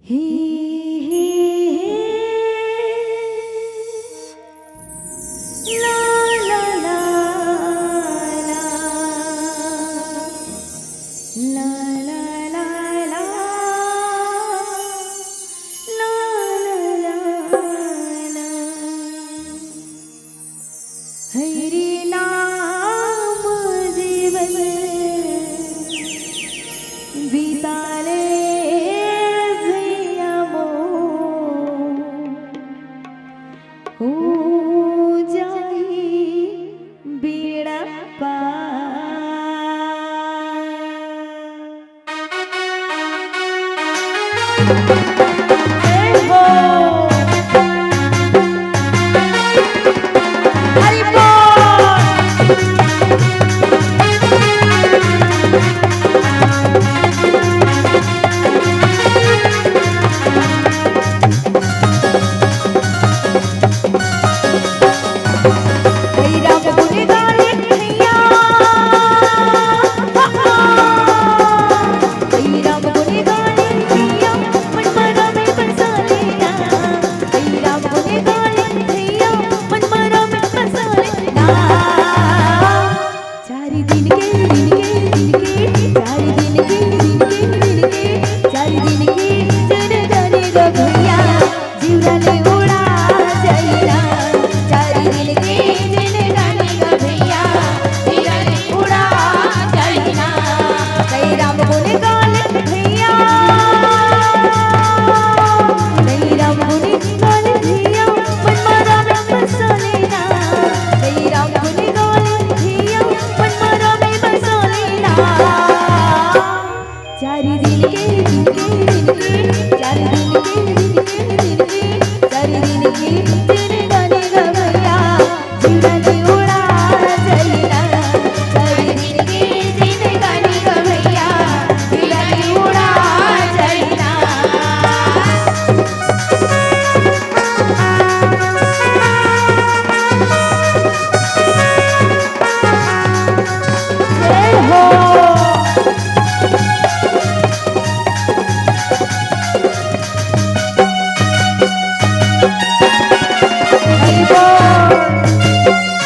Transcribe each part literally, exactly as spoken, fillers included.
ही, ही, ही। ला, ला, ला, ला। ला, ला, ला, ला। ला, ला, ला, ला। हरि नाम जीवन बिता ले भैया मोर, हो जाही बेड़ा पार। जय हो। हरि बोल। हरि राम गुण गावे भैया। हरि राम गुण गावे भैया, मन मा राम बसा लेना। हरि राम गुण गावे भैया, मन मा राम बसा लेना। चारि दिन के, दिन के, दिन के, चारि दिन के, दिन के, दिन के, चारि दिन के जिनगानी ग भैया, जिउरा ले उड़ा जाई ना। चारि दिन के जिनगानी ग भैया, जिउरा ले उड़ा जाई ना। कई राम गुण गान भैया, कई राम गुण गान भैया, मन मा राम बसा लेना। कई राम गुण गान भैया, मन मा राम बसा लेना। चारि दिन के, दिन के, दिन के, चारि दिन के, दिन के, दिन के, चारि दिन के जिनगानी ग भैया, जिउरा ले उड़ा जाई ना। चारि दिन के जिनगानी ग भैया, जिउरा ले उड़ा जाई ना। जय हो। हरि बोल।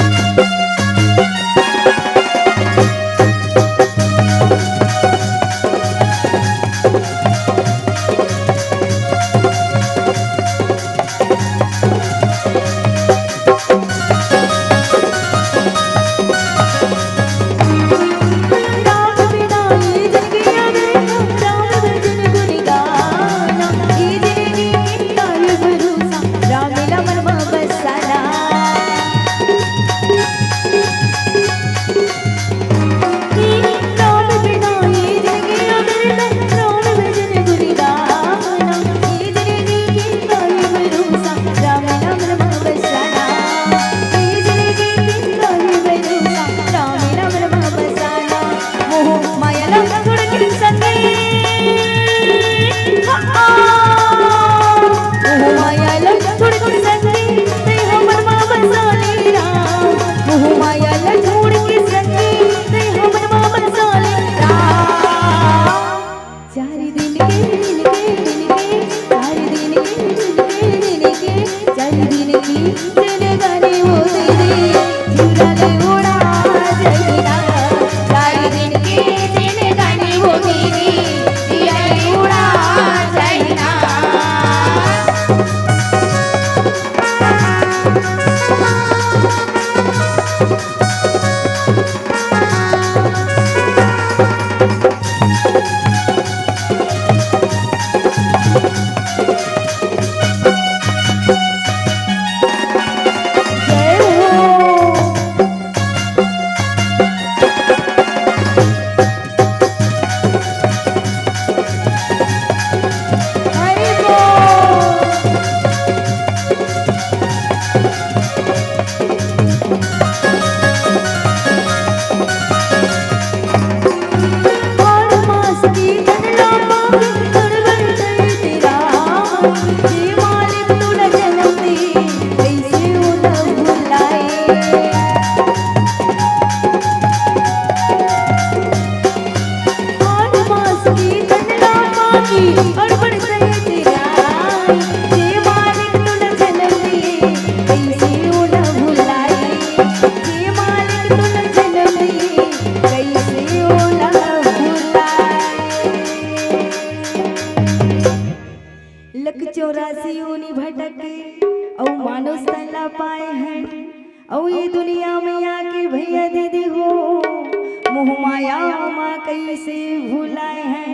मोह माया मा कइसे भुलाए हन,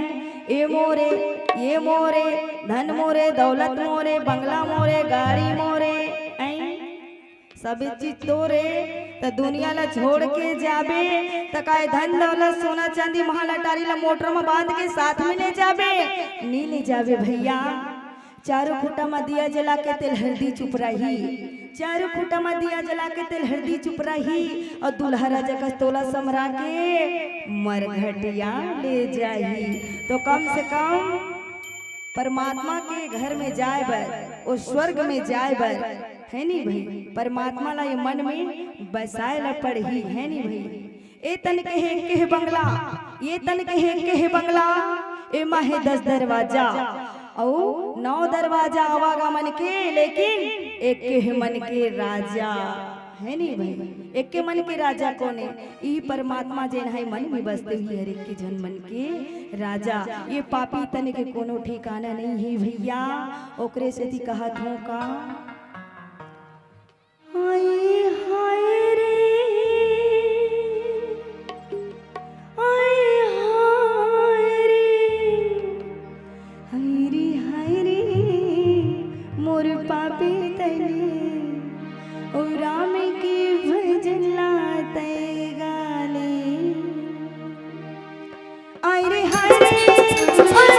ए मोरे, ए मोरे, धन मोरे, दौलत मोरे, बंगला मोरे, गाड़ी मोरे, ऐं? सबे चीज तोरे, त दुनिया ला छोड़ के जाबे, त काय धन दौलत, सोना चांदी, महल अटारी ला मोटर मा बांध के साथ में ले जाबे? नी ले जाबे भइया। चारों खूंटा मा दिया जला के तेल हरदी चुप रही, चारों खूंटा मा दिया जला के तेल हरदी चुप रही, अउ दूल्हा राजा कस तोला समरा के मरघटिया ले जाही। तो कम से कम परमात्मा के घर में जाए बर, ओ स्वर्ग में जाए बर, है नी भई? परमात्मा ला ये मन में बसाए ला पड़ही, है नी भई? ए तन के हे, के हे बंगला, ए तन के हे, के हे बंगला, एमा हे दस दरवाजा, अउ नौ दरवाजा आवागमन के, लेकिन एके हे मन के राजा, है नी भई? एके मन के राजा कोन ए? इही परमात्मा जेन हे मन में बसते ही हर एक के झन मन के राजा। ये पापी तन के कोनो ठिकाना नहीं हे भइया, ओकरे सेती कहत हूँ का। हाय, हाय रे, हाय, हाय रे, हाय रे, हाय रे, मोर पापी तन, ओ राम के भजन ला तैं गा ले। आय रे हाय रे, आय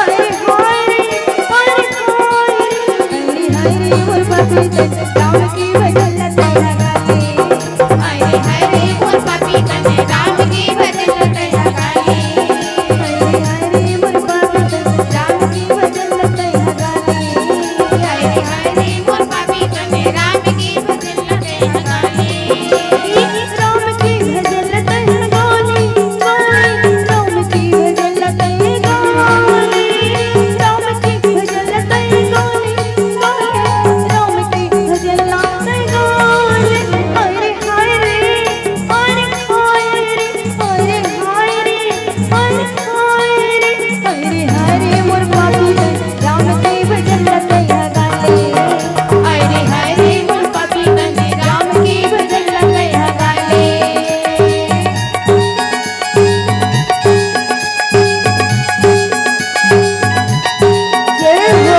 रे हाय रे, आय रे हाय रे, आय रे हाय रे, आय रे हाय रे, मोर पापी तन राम के भजन ला तैं गा ले। आय रे हाय रे, मोर पापी तन राम के भजन ला तैं गा ले। आय रे हाय रे, मोर पापी तन राम के भजन ला तैं गा ले। आय रे हाय रे, मोर पापी तन राम के भजन ला तैं गा ले। राम के भजन ला तैं गा ले, गा ले, राम के भजन ला तैं गा ले, राम के भजन ला तैं गा ले, गा ले, राम के भजन ला तैं गा ले। अरे हाय रे, अरे हाय रे, अरे हाय रे, अरे हाय रे, अरे हाय रे, मोर पापी तन राम के भजन ला तैं गा ले। अरे हाय रे, मोर पापी तन राम के भजन ला तैं गा ले। जय हो।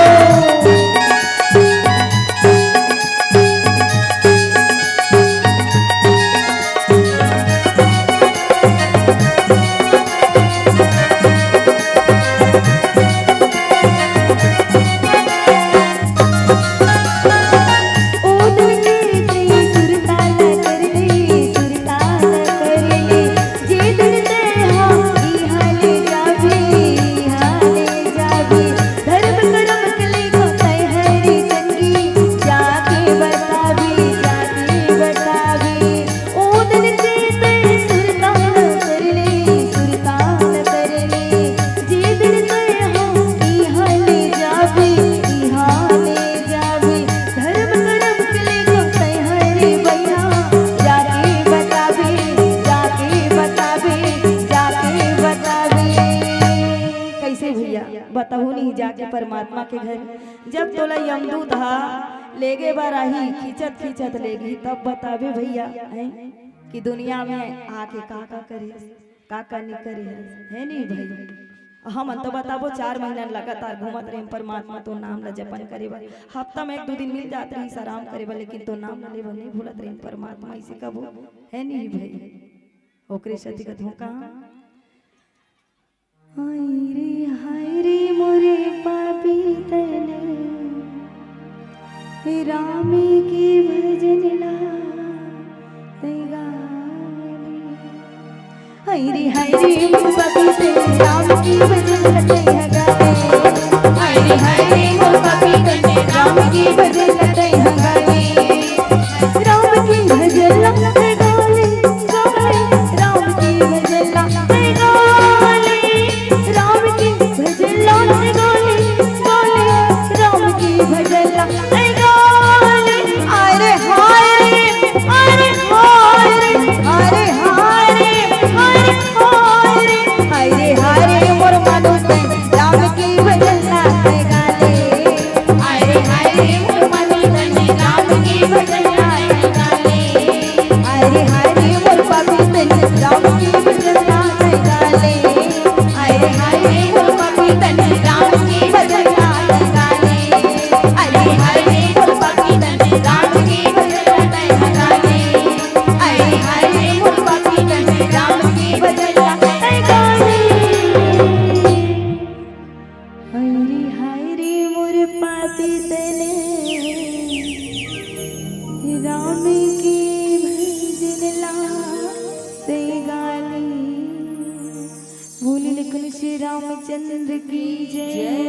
कइसे भइया, बताहू नहीं जाके परमात्मा के घर, जब तोला यमदूत हा लेगे बर आही, खींचत खींचत लेगही, तब बताबे भइया, हैं, कि दुनिया में आके का का करे, का का नहीं करे, है नहीं भई? हमन तो बताबो, चार महीना लगातार घूमत रहे परमात्मा तो नाम ला जपन करे बर, हफ्ता में एक दो दिन मिल जात रही आराम करे बर, लेकिन तो नाम ला ले बर नहीं भूलत रहे परमात्मा, इसे कबो है नहीं भई? ओकरे सेती कथों का। हाय रे, हाय रे, मोरे पापी तन, राम के भजन ला तैं गा ले। हाय रे, हाय रे, मोर पापी तन, राम के भजन ला तैं गा ले। हाय रे, हाय रे, मोर पापी तन, राम के भजन ला तैं गा ले। राम के भजन ला तैं गा ले, गा ले, राम के भजन ला तैं गा ले। राम के भजन ला तैं गा ले, गा ले, राम के भजन ला तैं गा ले। अरे हाय रे, अरे हाय रे, अरे हाय रे, अरे हाय रे, हाय रे, हाय रे, मोर मानुस तन राम के भजन ला तैं गा ले। हाय रे, हाय रे, मोर मानुस तन राम राम के भजन ला तैं गा ले। अरे हाय रे मोर पापी तन, राम के भजन ला तैं गा ले। अरे हाय रे मोर पापी तन, राम के भजन ला तैं गा ले। अरे हाय रे मोर पापी तन, राम के भजन ला तैं गा ले। हरी हरी मोर पापी तने, राम के भजन ला तैं गा ले। बोलिए लखन श्री रामचंद्र की जय।